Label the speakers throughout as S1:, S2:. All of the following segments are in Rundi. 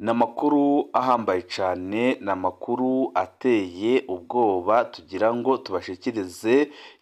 S1: Ni amakuru ahambaye cyane, ni amakuru ateye ubwoba tugira ngo tubashikirize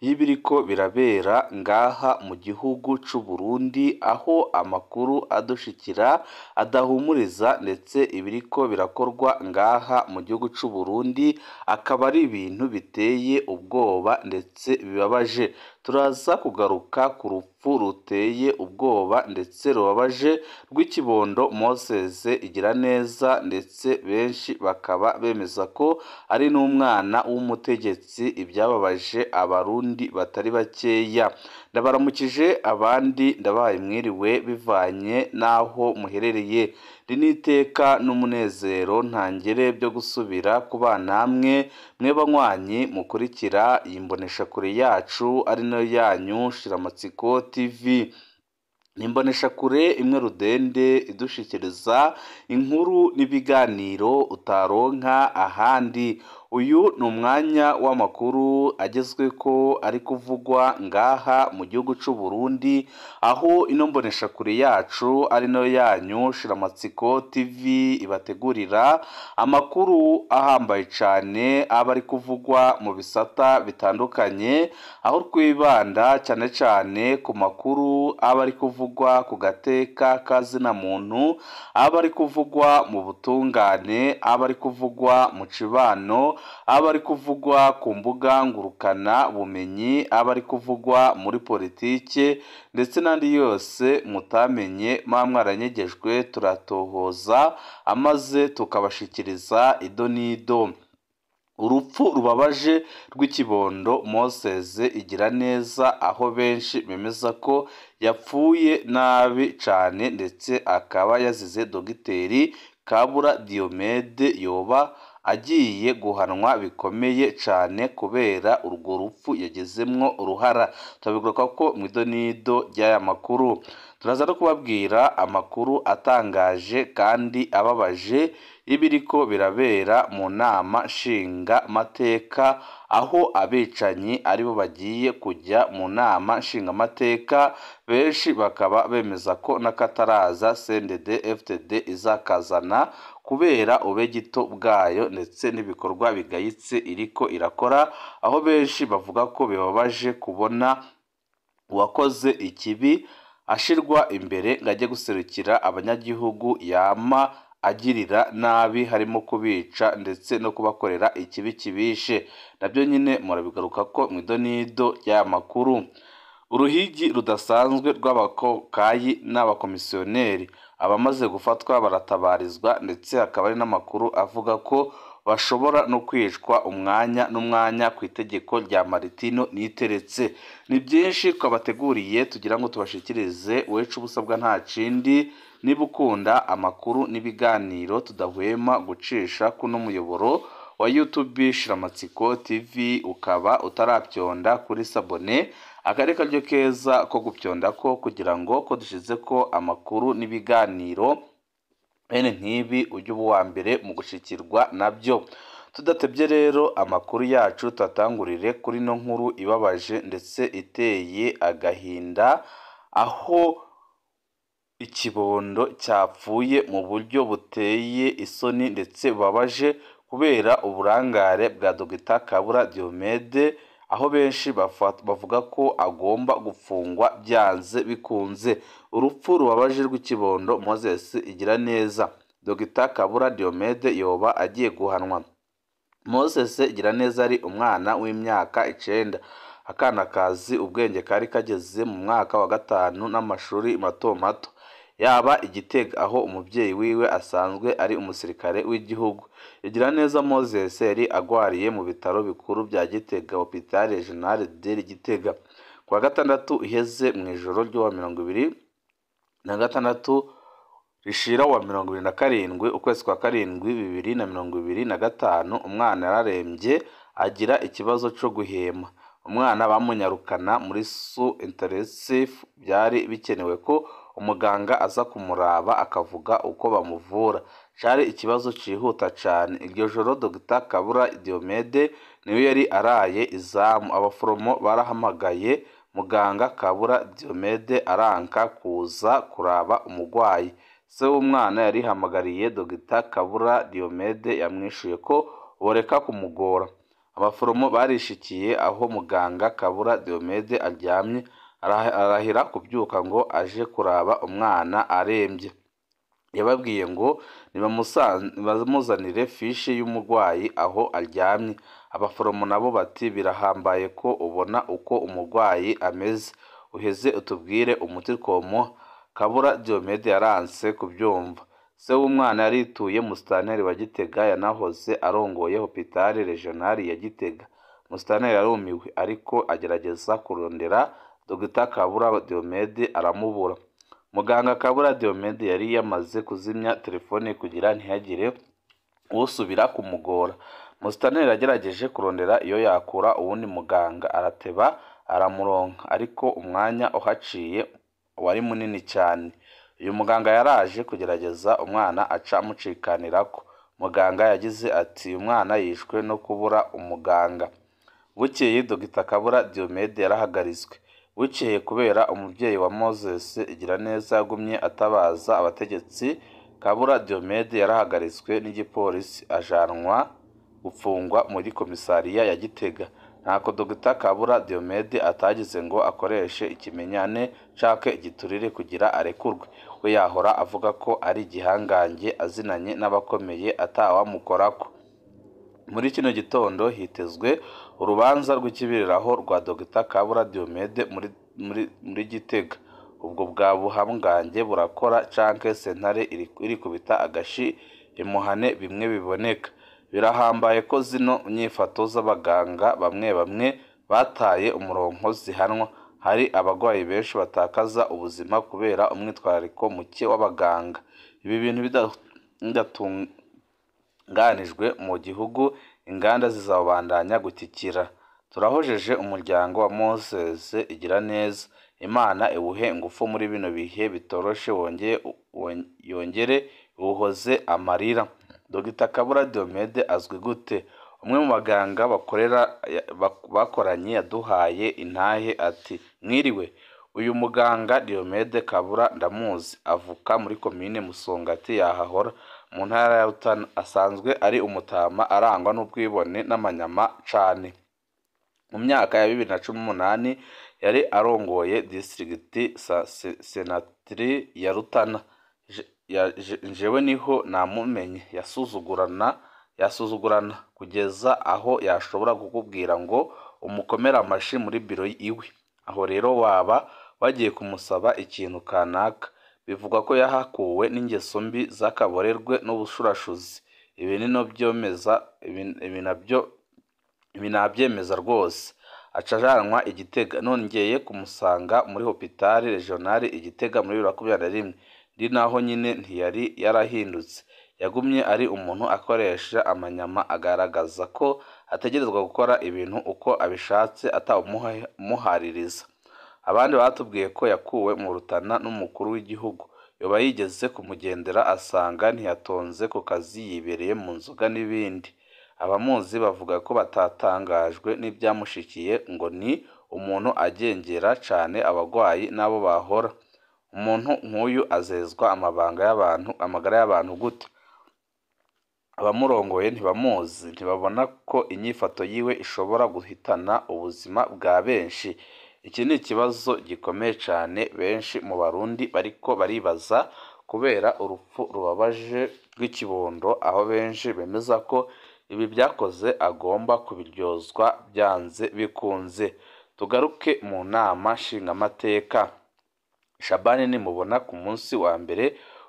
S1: y'ibiriko birabera ngaha mu gihugu c'u Burundi, aho amakuru adushikira adahumuriza ndetse ibiriko birakorwa ngaha mu gihugu c'u Burundi akaba ari ibintu biteye ubwoba ndetse bibabaje. Turaza kugaruka ku rupfu ruteye ubwoba ndetse rubabaje rw'ikibondo Moses Igiraneza, ndetse benshi bakaba bemeza ko ari n'umwana w'umutegetsi, ibyababaje abarundi batari bakeya. Ndabaramukije abandi ndabahaye mwiriwe bivanye n'aho muherereye. Iri ni iteka n'umunezero ntangere byo gusubira kuba namwe mwe banywanyi mukurikira iyi mboneshakure yacu ari nayo yanyu Shiramatsiko TV. Ni imboneshakure imwe rudende idushikiriza inkuru n'ibiganiro utaronka ahandi. Uyu ni umwanya w'amakuru agezweko ari kuvugwa ngaha mu gihugu c'u Burundi, aho ino mboneshakure yacu ari nayo yanyu Shiramatsiko TV ibategurira amakuru ahambaye cane aba ari kuvugwa mu bisata bitandukanye, aho twibanda cane cane ku makuru aba ari kuvugwa ku gateka kazina muntu, aba ari kuvugwa mu butungane, aba ari kuvugwa mu cibano, aba ari kuvugwa ku mbuga ngurukana bumenyi, aba ari kuvugwa muri politike ndetse n'andi yose mutamenye muba mwaranyegejwe, turatohoza amaze tukabashikiriza ido n'ido. Urupfu rubabaje rw'ikibondo Moses Igiraneza, aho benshi bemeza ko yapfuye nabi cane ndetse akaba yazize Dogiteri Kabura Diomede, yoba agiye guhanwa bikomeye cane kubera urwo rupfu yagezemwo uruhara. Turabigaruka ko mu idonido ry'aya makuru. Turaza no kubabwira amakuru atangaje kandi ababaje y'ibiriko birabera mu nama nshingamateka, aho abicanyi aribo bagiye kujya mu nama nshingamateka, benshi bakaba bemeza ko n'akataraza CNDD FDD izakazana kubera ubegito bwayo ndetse n'ibikorwa bigayitse iriko irakora, aho benshi bavuga ko bibabaje kubona uwakoze ikibi ashirwa imbere ngo ajye guserukira abanyagihugu yama agirira nabi, harimo kubica ndetse no kubakorera ikibi kibishe. Nabyo nyine murabigaruka ko mu idonido ry'aya makuru. Uruhigi rudasanzwe rw'abakokayi n'abakomisiyoneri, abamaze gufatwa baratabarizwa ndetse hakaba hari n'amakuru avuga ko bashobora no kwicwa umwanya n'umwanya ku itegeko rya Martino Niteretse. Ni byinshi twabateguriye tugira ngo tubashikirize, wecu ubusabwa nta kindi. Niba ukunda amakuru n'ibiganiro tudahwema gucisha kuno muyoboro wa YouTube Shiramatsiko TV, ukaba utarabyonda kuri sabone, akari karyo keza ko gupyonda ko kugira ngo ko dushize ko amakuru n'ibiganiro bene nk'ibi ujye uba uwa mbere mu gushikirwa nabyo. Tudatebye rero amakuru yacu tuatangurire kuri no nkuru ibabaje ndetse iteye agahinda, aho ikibondo cyapfuye mu buryo buteye isoni ndetse bubabaje kubera uburangare bwa Dogita Kabura Diomede, aho benshi bavuga ko agomba gufungwa byanze bikunze. Urupfu rubabaje rw'ikibondo Moses Igiraneza, Dogita Kabura Diomede yoba agiye guhanwa. Moses Igiraneza ari umwana w'imyaka 9, akana kazi ubwenge kari kageze mu mwaka wa 5 n'amashuri mato mato, yaba Igitega aho umubyeyi wiwe asanzwe ari umusirikare w'igihugu. Igiraneza Moses yari agwariye mu bitaro bikuru bya Gitega, Hôpital Régional de Gitega, kuwa gatandatu iheze mu ijoro ry'uwa 26 rishira wa 27 ukwezi kwa 7 2025. Umwana yararembye agira ikibazo cyo guhema. Umwana bamunyarukana muri su intensive, byari bikenewe ko umuganga aza kumuraba akavuga uko bamuvura. Cari ikibazo cihuta cane. Iryo joro Dr Kabura Diomede niwe yari araye izamu. Abaforomo barahamagaye muganga Kabura Diomede aranka kuza kuraba umugwayi. Se w'umwana yarihamagariye Dogita Kabura Diomede, yamwishuye ko boreka kumugora. Abaforomo barishikiye aho muganga Kabura Diomede aryamye, arahira kubyuka ngo aje kuraba umwana arembye. Yababwiye ngo nibamuzanire fishi y'umurwayi aho aryamye. Abaforomo nabo bati birahambaye ko ubona uko umurwayi ameze, uheze utubwire umuti twomuha. Kabura Diomede yaranse kubyumva. Se w'umwana yarituye musitanteri wa Gitega, yanahoze arongoye hopitali regionali ya Gitega. Musitanteri yarumiwe ariko agerageza kurondera Dogita Kabura Diomede aramubura. Muganga Kabura Diomede yari yamaze kuzimya telefone kugira ntihagire usubira kumugora. Musitanteri yagerageje kurondera iyo yakura uwundi muganga, arateba aramuronka, ariko umwanya uhaciye wari munini cyane. Uyu muganga yaraje kugerageza umwana aca amucikanirako. Muganga yagize ati uyu mwana yishwe no kubura umuganga. Bukeye Dogita Kabura Diomede yarahagaritswe. Bukeye kubera umubyeyi wa Moses Igiraneza yagumye atabaza abategetsi, Kabura Diomede yarahagaritswe n'igipolisi ajanwa gufungwa muri komisariya ya Gitega. Ntako Dogita Kabura Diomede atagize ngo akoreshe ikimenyane canke igiturire kugira arekurwe. We yahora avuga ko ari igihangange azinanye n'abakomeye atawamukorako. Muri kino gitondo hitezwe urubanza rw'ikibiriraho rwa Dogita Kabura Diomede muri Gitega. Ubwo bwa buhangange burakora canke sentare irikubita agashi imuhane bimwe biboneka. Birahambaye ko zino nyifato z'abaganga bamwe bamwe bataye umurongo zihanwa. Hari abagwayi benshi batakaza ubuzima kubera umwitwarariko muke w'abaganga. Ibi bintu bidatunganijwe mu gihugu, inganda zizabandanya gutikira. Turahojeje umuryango wa Moses Igiraneza. Imana iwuhe ingufu muri bino bihe bitoroshe, yongere iwuhoze amarira. Dogita Kabura Diomede azwi gute? Umwe mu baganga bakoranye yaduhaye intahe ati mwiriwe, uyu muganga Diomede Kabura ndamuzi, avuka muri komine Musongati yahahora mu ntara ya Rutana. Asanzwe ari umutama arangwa n'ubwibone n'amanyama cane. Mu myaka ya 2018 yari arongoye distrikti senatiri ya Rutana. Jewe niho namumenye, yasuzugurana kugeza aho yashobora kukubwira ngo umukomere amashi muri biro iwe. Aho rero waba wagiye kumusaba ikintu kanaka. Bivugwa ko yahakuwe n'ingeso mbi z'akaborerwe n'ubushurashuzi. Ibi ibi nabyemeza rwose. Aca ajanwa i Gitega. Nongeye kumusanga muri hopitali regionali i Gitega muri 2021. Ndi naho nyine ntiyari yarahindutse. Yagumye ari umuntu akoresha amanyama, agaragaza ko ategerezwa gukora ibintu uko abishatse atawumuhaririza. Abandi batubwiye ko yakuwe mu Rutana n'umukuru w'igihugu. Yoba yigeze kumugendera asanga ntiyatonze ku kazi, yibereye mu nzoga n'ibindi. Abamuzi bavuga ko batatangajwe n'ibyamushikiye, ngo ni umuntu agengera cane abagwayi n'abo bahora. Umuntu nk'uyu azezwa amabanga y'abantu, amagara y'abantu gute? Abamurongoye ntibamuzi, ntibabona ko inyifato yiwe ishobora guhitana ubuzima bwa benshi. Iki ni ikibazo gikomeye cane benshi mu Barundi bariko baribaza kubera urupfu rubabaje rw'ikibondo, aho benshi bemeza ko ibi byakoze agomba kubiryozwa byanze bikunze. Tugaruke mu nama nshingamateka. Shabani nimubona ku munsi wa mbere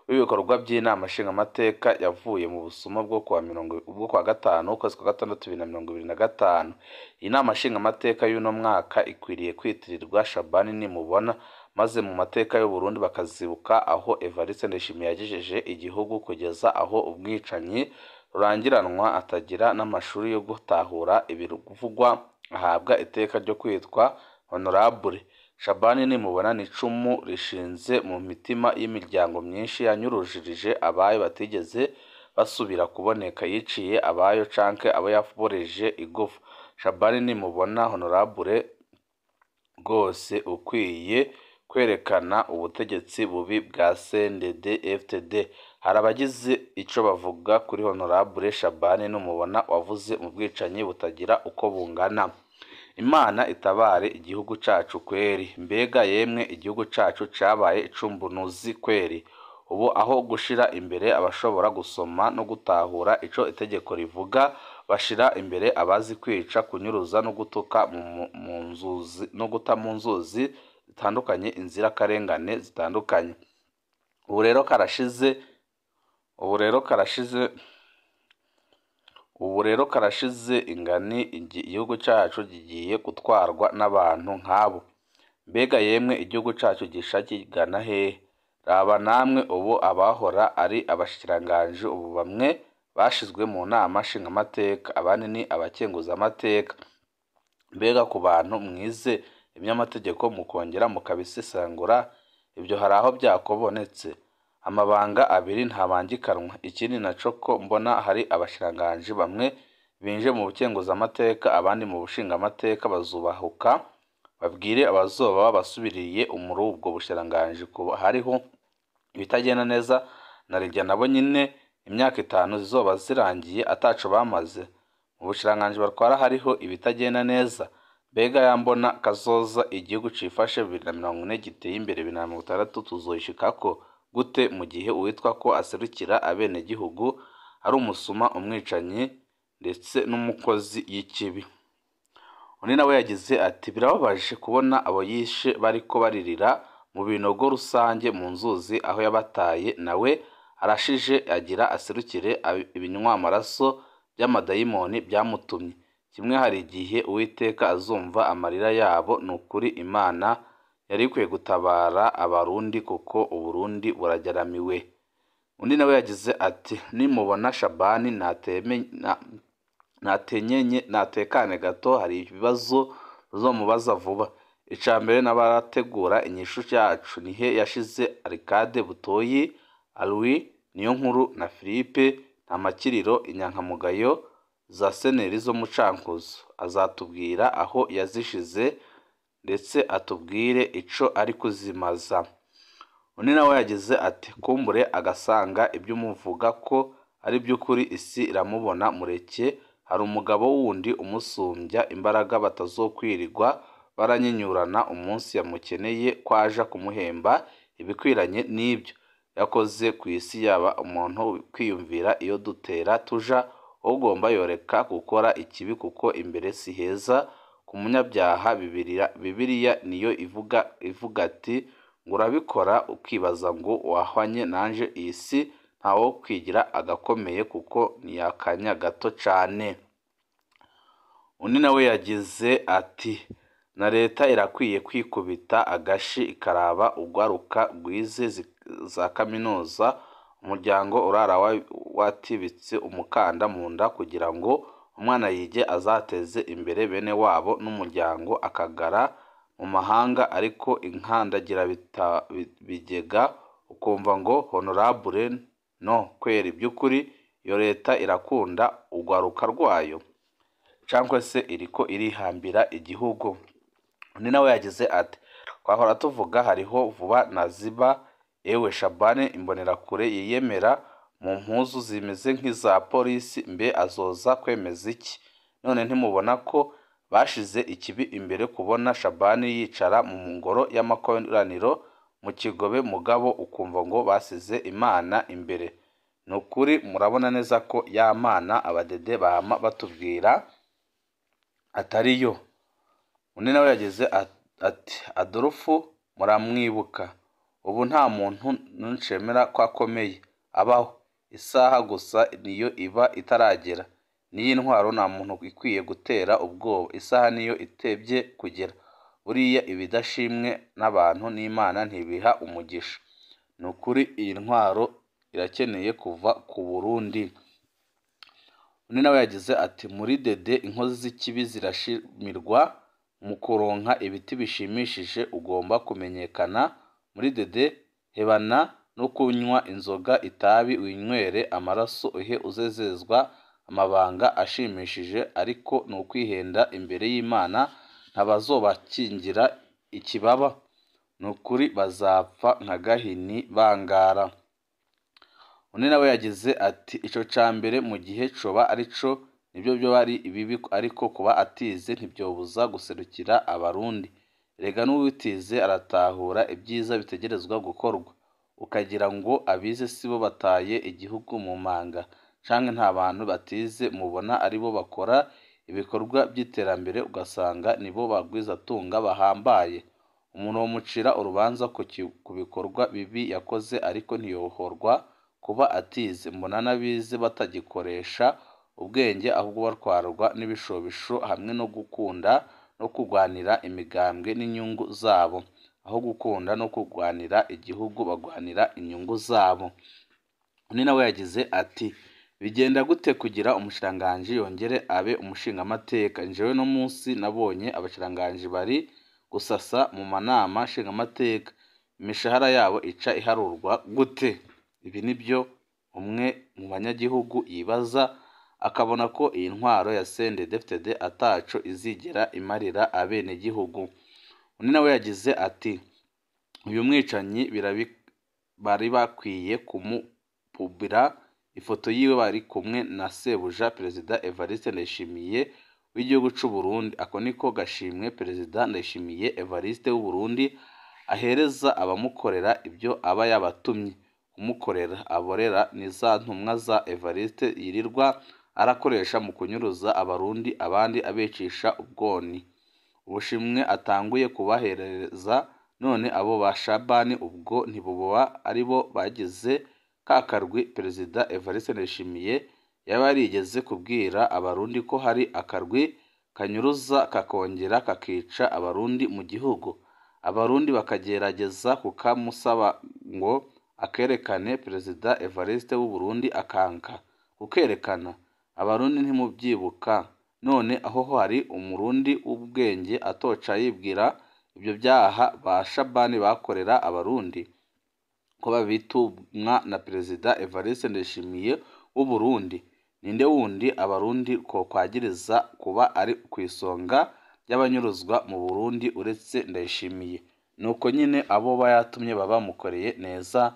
S1: w'ibikorwa by'inama nshingamateka yavuye mu busuma bwo kuwa gatanu ukwezi kwa gatandatu 2025. Iyi nama nshingamateka y'uno mwaka ikwiriye kwitirirwa Shabani nimubona, maze mu mateka y'u Burundi bakazibuka aho Evariste Ndayishimiye yagejeje igihugu kugeza aho ubwicanyi rurangiranwa atagira n'amashuri yo gutahura ibivugwa, ahabwa iteka ryo kwitwa honorable. Shabani nimubona ni icumu rishinze mu mitima y'imiryango myinshi yanyurujirije abayo batigeze basubira kuboneka, yiciye abayo canke abo yaboreje igufa. Shabani nimubona honorable rwose ukwiye kwerekana ubutegetsi bubi bwa CNDD-FDD. Hari abagize ico bavuga kuri Honorable Shabani Numubona wavuze mu bwicanyi butagira uko bungana. Imana itabare igihugu cacu kweri, mbega yemwe igihugu cacu cabaye icumbunuzi kweri. Ubu aho gushira imbere abashobora gusoma no gutahura ico itegeko rivuga, bashira imbere abazi kwica, kunyuruza no gutuka mu nzuzi no guta mu nzuzi zitandukanye inzirakarengane zitandukanye. Ubu rero karashize, ubu rero karashize, ubu rero karashize ingani igihugu cacu kigiye gutwarwa n'abantu nk'abo. Mbega yemwe igihugu cacu gisha kigana hehe? Raba namwe ubu abahora ari abashikiranganji ubu bamwe bashizwe mu nama nshingamateka, abandi ni abakenguzamateka. Mbega ku bantu mwize iby'amategeko mukongera mukabisesangura, ibyo hari aho byakobonetse? Amabanga abiri ntabangikanwa. Ikindi naco ko mbona hari abashikiranganji bamwe binje mu bukenguzamateka abandi mu bushingamateka, bazubahuka babwire abazoba babasubiriye muri ubwo bushikiranganji ko hariho ibitagenda neza, na rirya nabo nyine imyaka 5 zizoba zirangiye ataco bamaze mu bushikiranganji batwara, hariho ibitagenda neza. Mbega yambona kazoza igihugu cifashe 2040 giteye imbere 2060 tuzoyishikako gute mu gihe uwitwa ko aserukira abenegihugu ari umusuma, umwicanyi ndetse n'umukozi y'ikibi? Undi nawe yagize ati birababaje kubona abo yishe bariko baririra mu binogo rusange mu nzuzi aho yabataye, nawe arashije agira aserukire ibinywamaraso by'amadayimoni byamutumye. Kimwe hari igihe Uwiteka azumva amarira yabo. Ni ukuri Imana yari ikwiye gutabara Abarundi kuko Uburundi burageramiwe. Undi nawe yagize ati nimubona Shabani natenyenye natekane gato, hari ibibazo uzomubaza vuba. Ica mbere n'abarategura inyishu yacu nihe yashize Arikade Butoyi, Alwi Niyonkuru na Philippe Ntamakiriro, inyankamugayo za seneri zo mu Cankuzo. Azatubwira aho yazishize ndetse atubwire ico ari kuzimaza. Undi nawe yagize ati kumbure agasanga ibyo umuvuga ko ari by'ukuri, isi iramubona, mureke hari umugabo wundi umusumbya imbaraga batazokwirirwa baranyinyurana umunsi yamukeneye kwaja kumuhemba ibikwiranye n'ibyo yakoze ku isi. Yaba umuntu kwiyumvira iyo dutera tuja, ugomba yoreka gukora ikibi kuko imbere si heza ku munyabyaha. Bibiliya niyo ivuga ati ngo urabikora ukibaza ngo wahwanye nanje iyi si, ntawo kwigira agakomeye kuko ni akanya gato cane. Undi nawe yagize ati na leta irakwiye kwikubita agashi ikaraba ugwaruka rwize za kaminuza, umuryango urara watibitse umukanda mu nda kugira ngo umwana yige azateze imbere bene wabo n'umuryango akagara mu mahanga, ariko inkandagira bigega ukumva ngo honorable no kweri. By'ukuri iyo leta irakunda ugwaruka rwayo cyangwa se iriko irihambira igihugu? Undi nawe yagize ati twahora tuvuga hariho vuba na ziba. Ewe Shabani imbonerakure yiyemera mu mpuzu zimeze nk'iza polisi, mbe azoza kwemeza iki? None ntimubona ko bashize ikibi imbere? Kubona Shabani yicara mu ngoro y'amakoraniro mu Kigobe, mugabo ukumva ngo basize Imana imbere. Ni ukuri murabona neza ko ya Mana abadede bama batubwira atariyo. Undi nawe yagize ati Adolfu muramwibuka, ubu nta muntu nshemera ko akomeye abaho, isaha gusa niyo iba itaragera. N'iyi ntwaro nta muntu ikwiye gutera ubwoba, isaha niyo itebye kugera. Buriya ibidashimwe n'abantu n'Imana ntibiha umugisha. Ni ukuri iyi ntwaro irakeneye kuva ku Burundi. Undi nawe yagize ati muri dede inkozi z'ikibi zirashimirwa mu kuronka ibiti bishimishije, ugomba kumenyekana. Muri dede hebana no kunywa inzoga, itabi, winywere amaraso, uhe uzezezwa amabanga ashimishije, ariko ni ukwihenda imbere y'Imana, ntabazobakingira ikibaba. Nukuri bazapfa nka Gahini bangara. Undi nawe yagize ati ico ca mbere mu gihe coba arico nibyo byo ari ibibi, ariko kuba atize ntibyobuza guserukira abarundi. Erega n'uwutize aratahura ibyiza bitegerezwa gukorwa, ukagira ngo abize sibo bataye igihugu mu manga, canke nta bantu batize mubona aribo bakora ibikorwa by'iterambere, ugasanga nibo bagwizatunga bahambaye. Umuntu womucira urubanza ku bikorwa bibi yakoze, ariko ntiyohorwa kuba atize. Mbona n'abize batagikoresha ubwenge, ahubwo batwarwa n'ibishobisho hamwe no gukunda no kurwanira imigambwe n'inyungu zabo, aho gukunda no kurwanira igihugu bagwanira inyungu zabo. Undi nawe yagize ati bigenda gute kugira umushikiranganji yongere abe umushingamateka? Jewe no munsi nabonye abashikiranganji bari gusasa mu manama nshingamateka, imishahara yabo ica iharurwa gute? Ibi nibyo umwe mu banyagihugu yibaza, akabona ko iyi ntwaro ya CNDD-FDD ataco izigera imarira abenegihugu. Undi nawe yagize ati uyu mwicanyi bari bakwiye kumupubira ifoto yiwe bari kumwe na sebuja Perezida Evariste Ndayishimiye w'igihugu c'u Burundi. Ako niko gashimwe Perezida Ndayishimiye Evariste w'u Burundi ahereza abamukorera ibyo aba yabatumye kumukorera. Aborera ni za ntumwa za Evariste yirirwa arakoresha mu kunyuruza abarundi, abandi abicisha ubwoni. Ubushimwe atanguye kubahereza none abo ba Shabani ubwo ntiboba aribo bagize ka karwi Perezida Evariste Ndayishimiye yaba yarigeze kubwira abarundi ko hari akarwi kanyuruza kakongera kakica abarundi mu gihugu, abarundi bakagerageza kukamusaba ngo akerekane. Perezida Evariste w'u Burundi akanka kukerekana. Abarundi ntimubyibuka? None aho hari umurundi w'ubwenge atoca yibwira ibyo byaha ba Shabani bakorera abarundi ko babitumwa na Perezida Evariste Ndayishimiye w'u Burundi? Ninde wundi abarundi kokwagiriza kuba ari ku isonga ry'abanyuruzwa mu Burundi uretse Ndayishimiye? Nuko nyine abo bayatumye babamukoreye neza,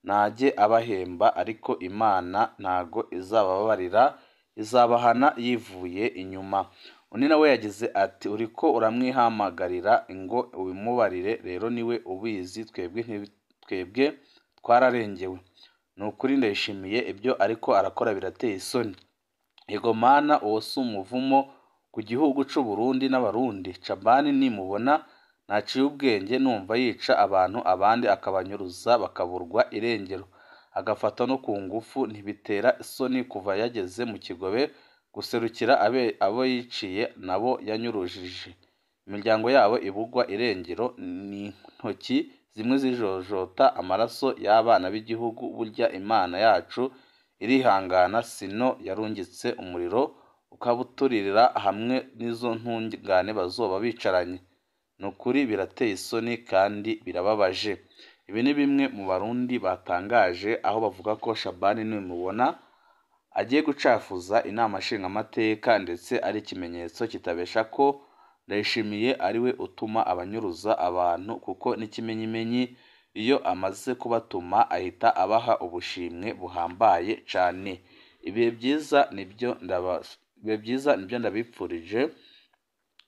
S1: najye abahemba, ariko Imana ntago izabababarira, izabahana yivuye inyuma. Undi nawe yagize ati uriko uramwihamagarira ngo ubimubarire, rero niwe ubizi, twebwe twararengewe. Ni ukuri Ndayishimiye ibyo ariko arakora birateye isoni. Ego mana, uwo si umuvumo ku gihugu c'u Burundi n'abarundi? Shabani nimubona naciye ubwenge, numva yica abantu abandi akabanyuruza bakaburwa irengero, agafata no ku ngufu. Ntibitera isoni kuva yageze mu kigobe guserukira abo yiciye nabo yanyurujije, imiryango yabo ibugwa irengero. Ni intoki zimwe zijojota amaraso y'abana b'igihugu. Burya Imana yacu irihangana, sino yarungitse umuriro ukabuturira hamwe n'izo ntungane bazoba bicaranye. Ni ukuri birateye isoni kandi birababaje. Ibi ni bimwe mu barundi batangaje, aho bavuga ko Shabani nimubona agiye gucafuza inama nshingamateka, ndetse ari ikimenyetso kitabesha ko Ndayishimiye ariwe utuma abanyuruza abantu, kuko n'ikimenyimenyi iyo amaze kubatuma ahita abaha ubushimwe buhambaye cane. Ibihe byiza nibyo ndabipfurije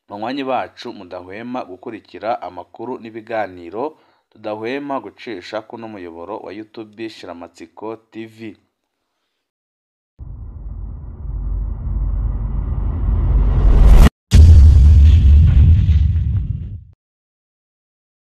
S1: banywanyi bacu mudahwema gukurikira amakuru n'ibiganiro tudahwema gucisha kuno muyoboro wa YouTube Shiramatsiko TV.